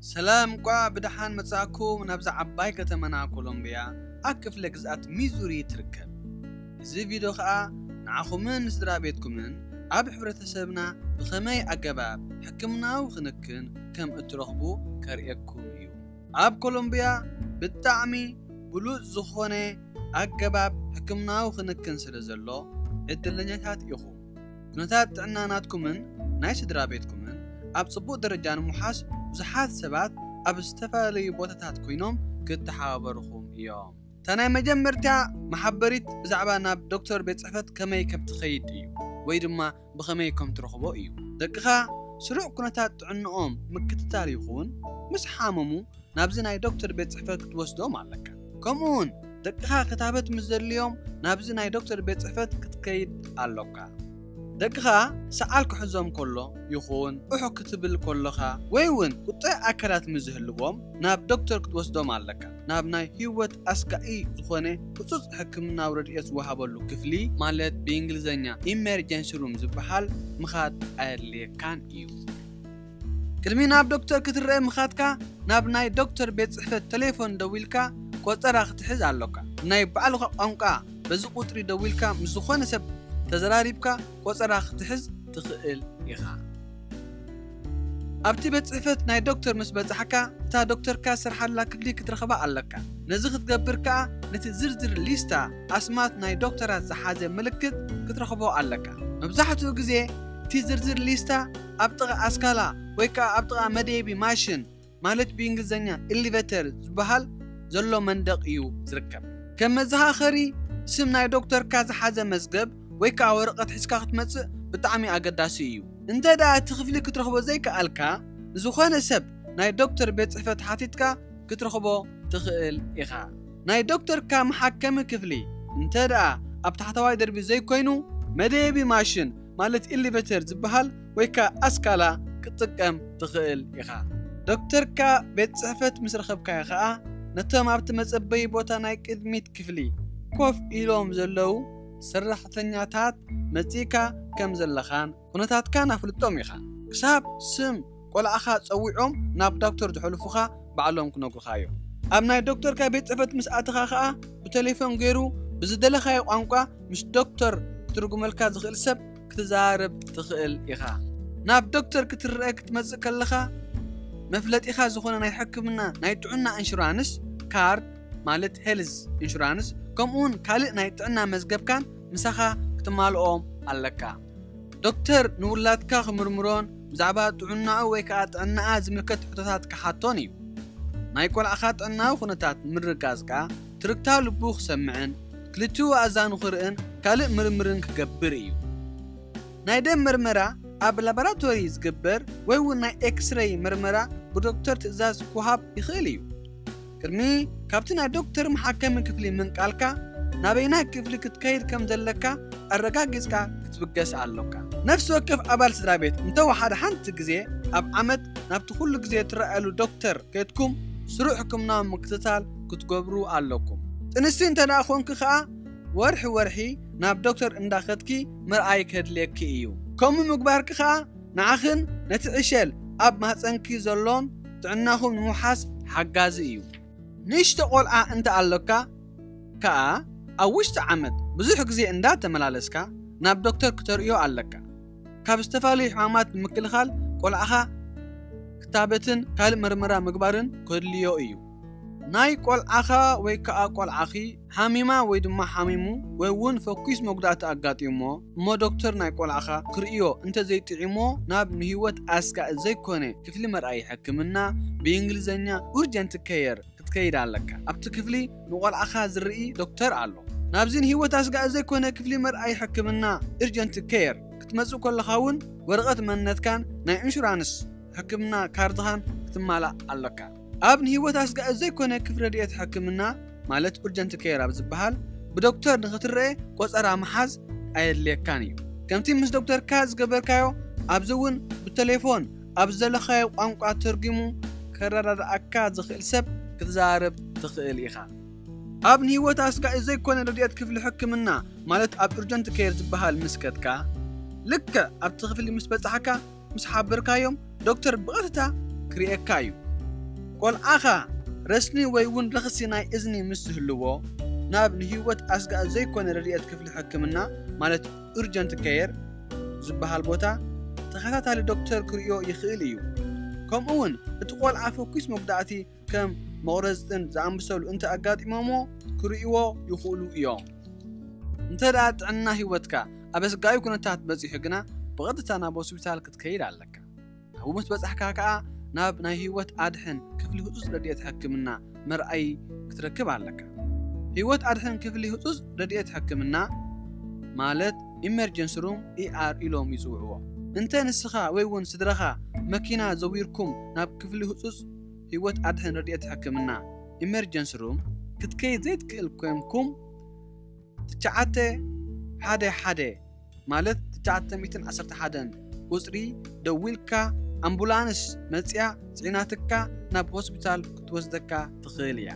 ሰላም፣ እንቋዕ ብደሓን መጻእኩም ናብዛ ዓባይ ከተማና ኮሎምብያ፣ ኣብ ክፍለ ግዝኣት ሚዙሪ ትርከብ። እዚ ቪድዮ ኸኣ ንዓኹምን ንስድራ ቤትኩምን ኣብ ሕብረተሰብና ብኸመይ ኣገባብ ሕክምናዊ ክንክን ከም እትረኽቡ ከርእየኩም እዩ። ኣብ ኮሎምብያ ብጣዕሚ ብሉጽ ዝኾነ ኣገባብ ሕክምናዊ ክንክን ስለ ዘሎ ዕድለኛታት ኢኹም። ኩነታት ጥዕና ናትኩምን ናይ ስድራ ቤትኩምን ኣብ ጽቡቕ ደረጃ ንምውሓስ ብዙሓት ሰባት ኣብ ዝተፈላለዩ ቦታታት ኮይኖም ክተሓባበሩኹም እዮም። እታ ናይ መጀመርታ መሓበሪት ብዛዕባ ናብ ዶክተር ቤት ጽሕፈት ከመይ ከም ትኸይድ እዩ፣ ወይ ድማ ብኸመይ ከም ትረኽቦ እዩ። ደቅኻ ስሩዕ ኩነታት ጥዕንኦም ምክትታል ይኹን ምስ ሓመሙ ናብዚ ናይ ዶክተር ቤት ጽሕፈት ክትወስዶም ኣለካ። ከምኡውን ደቅኻ ክታበት ምስ ዘድልዮም ናብዚ ናይ ዶክተር ቤት ጽሕፈት ክትከይድ ኣሎካ። ደቅኻ ሰዓል ክሕዞም ከሎ ይኹን፣ ኡሕ ክትብል ከሎኻ፣ ወይ እውን ቁጥዕ ኣካላት ምስ ዝህልዎም ናብ ዶክተር ክትወስዶም ኣለካ። ናብ ናይ ህይወት ኣስጋኢ ዝኾነ ህጹጽ ሕክምናዊ ረድኤት ዝወሃበሉ ክፍሊ፣ ማለት ብእንግሊዝኛ ኢመርጀንሲ ሩም ዝበሃል፣ ምኻድ ኣየድልየካን እዩ። ቅድሚ ናብ ዶክተር ክትረአ ምኻድካ፣ ናብ ናይ ዶክተር ቤት ጽሕፈት ቴሌፎን ደዊልካ ቆጸራ ክትሕዝ ኣሎካ። ናይ ባዕልኻ ቋንቋ በዚ ቁጽሪ ደዊልካ ምስ ዝኾነ ሰብ ተዘራሪብካ ቆጸራ ክትሕዝ ትኽእል ኢኻ። ኣብቲ ቤት ጽሕፈት ናይ ዶክተር ምስ በጻሕካ፣ እታ ዶክተርካ ዝሰርሓላ ክፍሊ ክትረኽባ ኣለካ። ነዚ ክትገብር ከኣ፣ ነቲ ዝርዝር ሊስታ ኣስማት ናይ ዶክተራት ዝሓዘ ምልክት ክትረኽቦ ኣለካ። መብዛሕትኡ ግዜ፣ እቲ ዝርዝር ሊስታ ኣብ ጥቓ ኣስካላ ወይ ከኣ ኣብ ጥቓ መደየቢ ማሽን፣ ማለት ብእንግሊዝኛ ኤሊቬተር ዝበሃል ዘሎ መንደቕ እዩ ዝርከብ። ከም መዘኻኸሪ፣ ስም ናይ ዶክተርካ ዝሓዘ መዝገብ ወይ ከኣ ወረቐት ሒዝካ ክትመጽእ ብጣዕሚ ኣገዳሲ እዩ። እንተ ደኣ እቲ ክፍሊ ክትረኽቦ ዘይከኣልካ፣ ንዝኾነ ሰብ ናይ ዶክተር ቤት ጽሕፈት ሓቲትካ ክትረኽቦ ትኽእል ኢኻ። ናይ ዶክተርካ መሓከሚ ክፍሊ እንተ ደኣ ኣብ ታሕተዋይ ደርቢ ዘይኮይኑ፣ መደየቢ ማሽን፣ ማለት ኤሊቬተር ዝበሃል ወይ ከኣ ኣስካላ ክትጥቀም ትኽእል ኢኻ። ዶክተርካ ቤት ጽሕፈት ምስ ረኸብካዮ ኸኣ፣ ነቶም ኣብቲ መጸበዪ ቦታ ናይ ቅድሚት ክፍሊ ኮፍ ኢሎም ዘለዉ ሰራሕተኛታት መጺእካ ከም ዘለኻን ኩነታትካን ኣፍልጦም ኢኻ። ክሳብ ስም ቆልዓኻ ጸዊዖም ናብ ዶክተር ዘሕልፉኻ ባዕሎም ክነግሩኻ እዮም። ኣብ ናይ ዶክተርካ ቤት ጽሕፈት ምስ ኣተኻ ኸኣ፣ ብቴሌፎን ገይሩ ብዝደለኻዮ ቋንቋ ምስ ዶክተር ክትርጉመልካ ዝኽእል ሰብ ክትዛረብ ትኽእል ኢኻ። ናብ ዶክተር ክትረአ ክትመጽእ ከለኻ፣ መፍለጢኻ ዝኾነ ናይ ሕክምና ናይ ጥዕና ኢንሹራንስ ካርድ፣ ማለት ሄልዝ ኢንሹራንስ፣ ከምኡውን ካልእ ናይ ጥዕና መዝገብካን ምሳኻ ክትማልኦም ኣለካ። ዶክተር ንውላድካ ክምርምሮን ብዛዕባ ጥዕናኡ ወይ ከኣ ጥዕናኣ ዝምልከት ሕቶታት ክሓቶን እዩ። ናይ ቆልዓኻ ጥዕናዊ ኩነታት ንምርግጋጽ ከኣ ትርግታ ልቡ ክሰምዕን ክልቲኡ ኣእዛኑ ክርእን ካልእ ምርምርን ክገብር እዩ። ናይ ደም መርመራ ኣብ ላቦራቶሪ ዝግበር ወይ እውን ናይ ኤክስሬይ መርመራ ብዶክተር ትእዛዝ ክወሃብ ይኽእል እዩ። ቅድሚ ካብቲ ናይ ዶክተር መሓከሚ ክፍሊ ምንቃልካ፣ ናበይናይ ክፍሊ ክትከይድ ከም ዘለካ ኣረጋጊጽካ ክትብገስ ኣሎካ። ነፍሲ ወከፍ ኣባል ስድራ ቤት እንተወሓደ ሓንቲ ግዜ ኣብ ዓመት ናብቲ ኩሉ ግዜ ትረኣየሉ ዶክተር ከድኩም ስሩዕ ሕክምናዊ ምክትታል ክትገብሩ ኣለኩም። ጥንስቲ እንተ ደኣ ኾንኪ ኸኣ፣ ወርሒ ወርሒ ናብ ዶክተር እንዳኸድኪ ምርኣይ ከድልየኪ እዩ። ከምኡ ምግባርኪ ኸኣ ንዓኽን ነቲ ዕሸል ኣብ ማህጸንኪ ዘሎን ጥዕናኹም ንምውሓስ ሓጋዚ እዩ። ንእሽቶ ቆልዓ እንተ ኣሎካ ከኣ፣ ኣብ ውሽጢ ዓመት ብዙሕ ግዜ እንዳተመላለስካ ናብ ዶክተር ክተርእዮ ኣለካ። ካብ ዝተፈላለዩ ሕማማት ንምክልኻል ቆልዓኻ ክታበትን ካልእ መርመራ ምግባርን ከድልዮ እዩ። ናይ ቆልዓኻ ወይ ከኣ ቆልዓኺ ሓሚማ ወይ ድማ ሓሚሙ ወይ እውን ፈኲስ መጉዳእቲ ኣጋጢሞ እሞ ዶክተር ናይ ቆልዓኻ ክርእዮ እንተ ዘይጥዒሞ ናብ ንህይወት ኣስጋኢ ዘይኮነ ክፍሊ መርኣዪ ሕክምና ብእንግሊዝኛ ኡርጀንት ኬየር ክትከይድ ኣለካ። ኣብቲ ክፍሊ ንቆልዓኻ ዝርኢ ዶክተር ኣሎ። ናብዚ ንህይወት ኣስጋኢ ዘይኮነ ክፍሊ መርኣዪ ሕክምና ኡርጀንት ኬየር ክትመጽእ ከለኻ እውን ወረቐት መንነትካን ናይ ኢንሹራንስ ሕክምና ካርድኻን ክትማላእ ኣለካ። ኣብ ንህይወት ኣስጋኢ ዘይኮነ ክፍሊ ረድኤት ሕክምና ማለት ኡርጀንት ኬር ኣብ ዝበሃል ብዶክተር ንኽትረአ ቆጸራ ምሓዝ ኣየድልየካን እዩ። ከምቲ ምስ ዶክተርካ ዝገበርካዮ ኣብዚ እውን ብቴሌፎን ኣብ ዝደለኻዮ ቋንቋ ተርጒሙ ከረዳድኣካ ዝኽእል ሰብ ክትዛረብ ትኽእል ኢኻ። ኣብ ንህይወት ኣስጋኢ ዘይኮነ ረድኤት ክፍሊ ሕክምና ማለት ኣብ ኡርጀንት ኬር ዝበሃል ምስ ከድካ ልክዕ ኣብቲ ክፍሊ ምስ በጻሕካ ምስ ሓበርካዮም ዶክተር ብቐጥታ ክርእየካ እዩ። ቆልዓኻ ረስኒ ወይ እውን ረኽሲ ናይ እዝኒ ምስ ዝህልዎ፣ ናብ ንህይወት ኣስጋኢ ዘይኮነ ረድኤት ክፍሊ ሕክምና፣ ማለት urgent care ዝበሃል ቦታ፣ ተኸታታሊ ዶክተር ክርእዮ ይኽእል እዩ። ከምኡ እውን እቲ ቆልዓ ፈኲስ መጉዳእቲ ከም መቑረጽትን ዝኣመሰሉ እንተ ኣጋጢሞሞ ክርእይዎ ይኽእሉ እዮም። እንተ ደኣ ጥዕና ህይወትካ ኣብ ኣስጋኢ ኩነታት በጺሑ ግና፣ ብቐጥታ ናብ ሆስፒታል ክትከይድ ኣለካ። ኣብኡ ምስ በጻሕካ ከኣ ናብ ናይ ህይወት ኣድሕን ክፍሊ ህጹጽ ረድኤት ሕክምና መርኣዪ ክትረክብ ኣለካ። ህይወት ኣድሕን ክፍሊ ህጹጽ ረድኤት ሕክምና፣ ማለት ኢመርጀንሲ ሩም፣ ER ኢሎም ይጽውዕዎ። እንተ ንስኻ ወይ እውን ስድራኻ መኪና ዘዊርኩም ናብ ክፍሊ ህጹጽ ህይወት ኣድሕን ረድኤት ሕክምና፣ ኢመርጀንሲ ሩም፣ ክትከይድ ዘይትክእል ኮንኩም፣ ትሽዓተ ሓደ ሓደ፣ ማለት ትሽዓተ ሚእትን ዓሰርተ ሓደን ቁጽሪ ደዊልካ፣ ኣምቡላንስ መጽያ ጽዒናትካ ናብ ሆስፒታል ክትወስደካ ትኽእል እያ።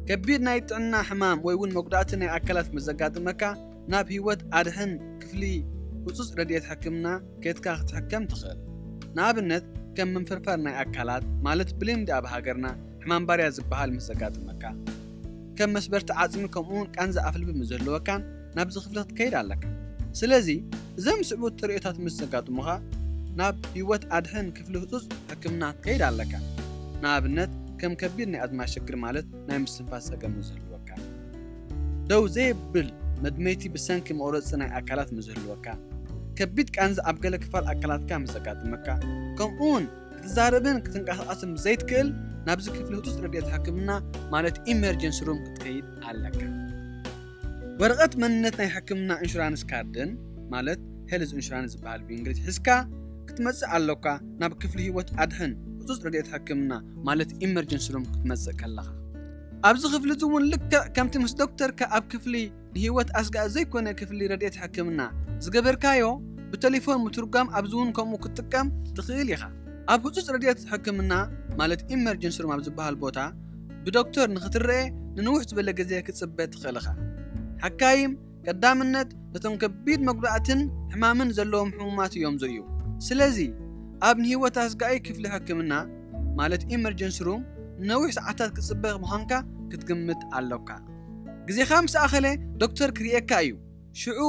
ከቢድ ናይ ጥዕና ሕማም ወይ እውን መጉዳእቲ ናይ ኣካላት ምስ ዘጋጥመካ፣ ናብ ህይወት ኣድሕን ክፍሊ ህጹጽ ረድኤት ሕክምና ከድካ ክትሕከም ትኽእል። ንኣብነት፣ ከም ምንፍርፋር ናይ ኣካላት፣ ማለት ብልምዲ ኣብ ሃገርና ሕማም ባርያ ዝበሃል ምስ ዘጋጥመካ፣ ከም መስበርቲ ዓጽሚ፣ ከምኡውን ቃንዛ ኣፍልቢ ምስ ዝህልወካን፣ ናብዚ ክፍሊ ክትከይድ ኣለካ። ስለዚ፣ እዞም ዝስዕቡ ተርእዮታት ምስ ዘጋጥሙኻ፣ ናብ ህይወት ኣድሕን ክፍሊ ህጹጽ ሕክምና ክትከይድ ኣለካ። ንኣብነት፣ ከም ከቢድ ናይ ኣዝማ ሽግር፣ ማለት ናይ ምስትንፋስ ጸገም ምስ ዝህልወካ፣ ደው ዘየብል መድመይቲ ብሰንኪ መቑረጺ ናይ ኣካላት ምስ ዝህልወካ፣ ከቢድ ቃንዛ ኣብ ገለ ክፋል ኣካላትካ ምስ ዘጋጥመካ፣ ከምኡውን ክትዛረብን ክትንቀሳቐስን ምስ ዘይትክእል፣ ናብዚ ክፍሊ ህጹጽ ረድኤት ሕክምና፣ ማለት ኢመርጀንሲ ሩም፣ ክትከይድ ኣለካ። ወረቐት መንነት ናይ ሕክምና ኢንሹራንስ ካርድን፣ ማለት ሄልዝ ኢንሹራንስ ዝበሃል ብእንግሊዝ፣ ሒዝካ ክትመጽእ ኣሎካ፣ ናብ ክፍሊ ህይወት ኣድሕን ህጹጽ ረድኤት ሕክምና፣ ማለት ኢመርጀንሲ ሩም፣ ክትመጽእ ከለኻ። ኣብዚ ክፍሊ እዚ እውን ልክዕ ከምቲ ምስ ዶክተርካ ኣብ ክፍሊ ንህይወት ኣስጋኢ ዘይኮነ ክፍሊ ረድኤት ሕክምና ዝገበርካዮ፣ ብቴሌፎን ምትርጓም ኣብዚ እውን ከምኡ ክትጥቀም ትኽእል ኢኻ። ኣብ ህጹጽ ረድኤት ሕክምና፣ ማለት ኢመርጀንሲ ሩም ኣብ ዝበሃል ቦታ፣ ብዶክተር ንኽትረኤ ንንውሕ ዝበለ ግዜ ክትጽበ ትኽእል ኢኻ። ሓካይም ቀዳምነት ነቶም ከቢድ መጉዳእትን ሕማምን ዘለዎም ሕሙማት እዮም ዝርእዩ። ስለዚ፣ ኣብ ንህይወት ኣስጋኢ ክፍሊ ሕክምና፣ ማለት ኢመርጀንሲ ሩም፣ ንነዊሕ ሰዓታት ክትጽበ ምዃንካ ክትግምት ኣሎካ። ግዜኻ ምስ ኣኸለ፣ ዶክተር ክርእየካ እዩ። ሽዑ፣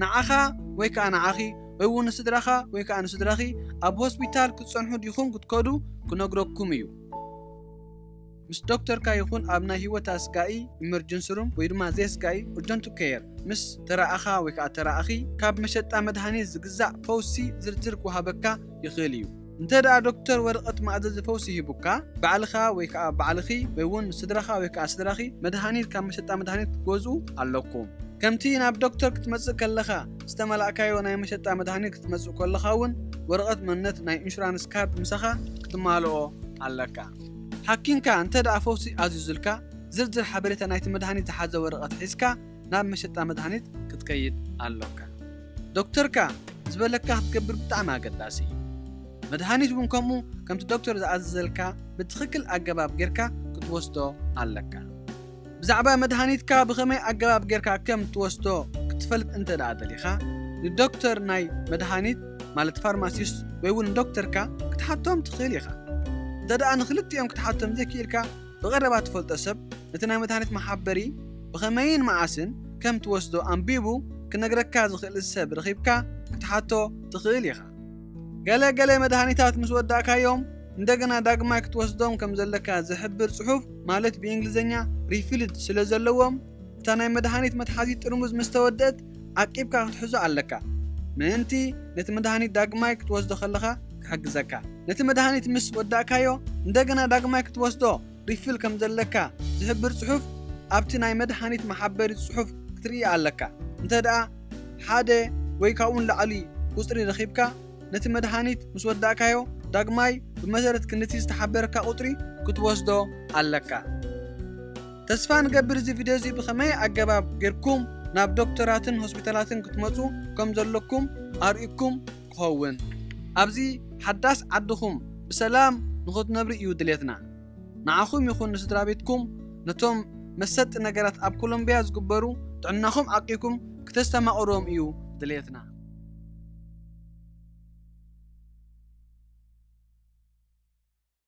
ንዓኻ ወይ ከኣ ንዓኺ፣ ወይ እውን ንስድራኻ ወይ ከኣ ንስድራኺ፣ ኣብ ሆስፒታል ክትጸንሑ ዲኹም ክትከዱ ክነግረኩም እዩ። ምስ ዶክተርካ ይኹን ኣብ ናይ ህይወት ኣስጋኢ ኢመርጀንሲ ሩም ወይ ድማ ዘየስጋኢ ኡርጀንት ኬር ምስ ተራኣኻ ወይ ከኣ ተራኣኺ፣ ካብ መሸጣ መድሃኒት ዝግዛእ ፈውሲ ዝርዝር ክወሃበካ ይኽእል እዩ። እንተ ደኣ ዶክተር ወረቐት መኣዘዚ ፈውሲ ሂቡካ፣ ባዕልኻ ወይ ከኣ ባዕልኺ ወይ እውን ስድራኻ ወይ ከኣ ስድራኺ መድሃኒት ካብ መሸጣ መድሃኒት ክትገዝኡ ኣለኩም። ከምቲ ናብ ዶክተር ክትመጽእ ከለኻ ዝተመላእካዮ ናይ መሸጣ መድሃኒት ክትመጽእ ከለኻ እውን ወረቐት መንነት ናይ ኢንሹራንስ ካርድ ምሳኻ ክትማልኦ ኣለካ። ሓኪምካ እንተ ደኣ ፈውሲ ኣዚዙልካ፣ ዝርዝር ሓበሬታ ናይቲ መድሃኒት ዝሓዘ ወረቐት ሒዝካ ናብ መሸጣ መድሃኒት ክትከይድ ኣሎካ። ዶክተርካ ዝበለካ ክትገብር ብጣዕሚ ኣገዳሲ እዩ። መድሃኒት እውን ከምኡ ከምቲ ዶክተር ዝኣዘዘልካ ብትኽክል ኣገባብ ጌርካ ክትወስዶ ኣለካ። ብዛዕባ መድሃኒትካ ብኸመይ ኣገባብ ጌርካ ከም ትወስዶ ክትፈልጥ እንተ ደኣ ደሊኻ፣ ንዶክተር ናይ መድሃኒት፣ ማለት ፋርማሲስት፣ ወይ እውን ንዶክተርካ ክትሓቶም ትኽእል ኢኻ። እንተ ደኣ ንኽልቲኦም ክትሓቶም ዘይክኢልካ፣ ብቐረባ ትፈልጦ ሰብ ነቲ ናይ መድሃኒት መሓበሪ ብኸመይን መዓስን ከም ትወስዶ ኣንቢቡ ክነግረካ ዝኽእል ሰብ ረኺብካ ክትሓቶ ትኽእል ኢኻ። ገለ ገለ መድሃኒታት ምስ ወዳእካዮም፣ እንደገና ዳግማይ ክትወስዶም ከም ዘለካ ዝሕብር ጽሑፍ፣ ማለት ብእንግሊዝኛ ሪፊልድ ስለ ዘለዎም፣ እታ ናይ መድሃኒት መትሓዚት ጥርሙዝ ምስ ተወደእት፣ ዓቂብካ ክትሕዞ ኣለካ፣ ምእንቲ ነቲ መድሃኒት ዳግማይ ክትወስዶ ከለኻ ክሕግዘካ። ነቲ መድሃኒት ምስ ወዳእካዮ፣ እንደገና ዳግማይ ክትወስዶ ሪፊል ከም ዘለካ ዝሕብር ጽሑፍ ኣብቲ ናይ መድሃኒት መሓበሪ ጽሑፍ ክትርኢ ኣለካ። እንተ ደኣ ሓደ ወይ ካብኡ ንላዕሊ ቁጽሪ ረኺብካ፣ ነቲ መድሃኒት ምስ ወዳእካዮ፣ ዳግማይ ብመሰረት ክንድቲ ዝተሓበረካ ቁጽሪ ክትወስዶ ኣለካ። ተስፋ ንገብር እዚ ቪድዮ እዚ ብኸመይ ኣገባብ ጌርኩም ናብ ዶክተራትን ሆስፒታላትን ክትመጹ ከም ዘለኩም ኣርእኩም ክኸውን። ኣብዚ ሓዳስ ዓድኹም ብሰላም ንኽትነብሩ እዩ ድሌትና። ንዓኹም ይኹን ንስድራ ቤትኩም ነቶም መሰጢ ነገራት ኣብ ኮሎምቢያ ዝግበሩ ጥዕናኹም ዓቂብኩም ክተስተማቕርዎም እዩ ድሌትና።